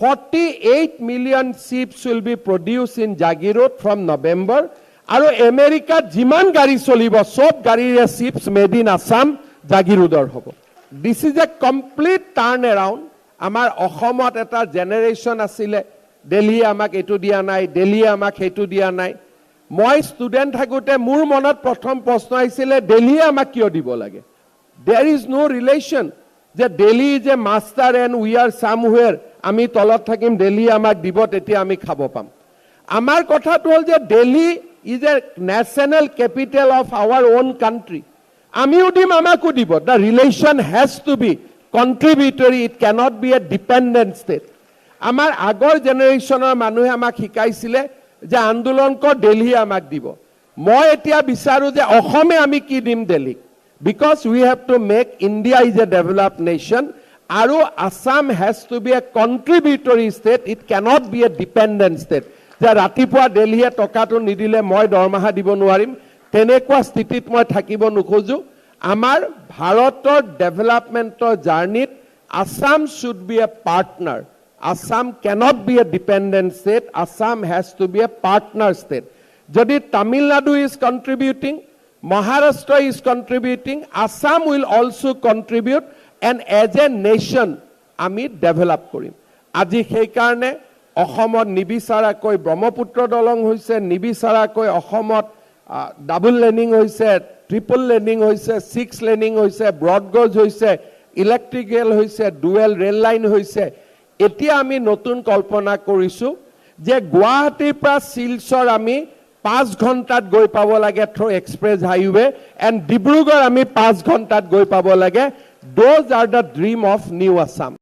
48 million chips will be produced in Jagiroad from November. আৰু আমেৰিকাত যিমান গাড়ী চলিব, চব গাড়ীৰে চিপছ মেড ইন আছাম, জাগিৰোডৰ হ'ব। This is a complete turn around. আমাৰ অসমত এটা জেনেৰেশ্যন আছিলে, দিল্লীয়ে আমাক এইটো দিয়া নাই, দিল্লীয়ে আমাক সেইটো দিয়া নাই। মই ষ্টুডেণ্ট থাকোঁতে মোৰ মনত প্ৰথম প্ৰশ্ন আহিছিলে, দিল্লীয়ে আমাক কিয় দিব লাগে? There is no relation যে Delhi is a master and we are somewhere, আমি তলত থাকিম, দিল্লী আমাক দিব, তেতিয়া আমি খাব পাম। আমাৰ কথাটো হ'ল যে Delhi is a national capital of our own country. আমিও দিম, আমাকো দিব। The relation has to B contributory, it cannot B A dependent state. আমাৰ আগৰ জেনেৰেশ্যনৰ মানুহে আমাক শিকাইছিলে যে আন্দোলন কৰ, দিল্লীয়ে আমাক দিব। মই এতিয়া বিচাৰোঁ যে অসমে আমি কি দিম দিল্লীক, because we have to make India is a develop nation আৰু Assam has to B A contributory state, it cannot B A dependent state যে ৰাতিপুৱা দিল্লীয়ে টকাটো নিদিলে মই দৰমহা দিব নোৱাৰিম। তেনেকুৱা স্থিতিত মই থাকিব নোখোজোঁ। আমাৰ ভাৰতৰ ডেভেলপমেণ্টৰ জাৰ্ণিত Assam should B A partner. Assam cannot B A dependent state. Assam has to B A partner state. যদি Tamil Nadu is contributing, Maharashtra is contributing, Assam will also contribute and as a nation আমি develop কৰিম। আজি সেইকাৰণে অসমত নিবিচাৰাকৈ ব্ৰহ্মপুত্ৰ দলং হৈছে, নিবিচাৰাকৈ অসমত double laning হৈছে, ট্ৰিপল লেনিং হৈছে, ছিক্স লেনিং হৈছে, ব্ৰডগজ হৈছে, ইলেক্ট্ৰিকেল হৈছে, ডুৱেল ৰেল লাইন হৈছে। এতিয়া আমি নতুন কল্পনা কৰিছোঁ যে গুৱাহাটীৰ পৰা শিলচৰ আমি 5 ঘণ্টাত গৈ পাব লাগে through express highway and Dibrugarh আমি 5 ঘণ্টাত গৈ পাব লাগে। Those are the dream of new Assam.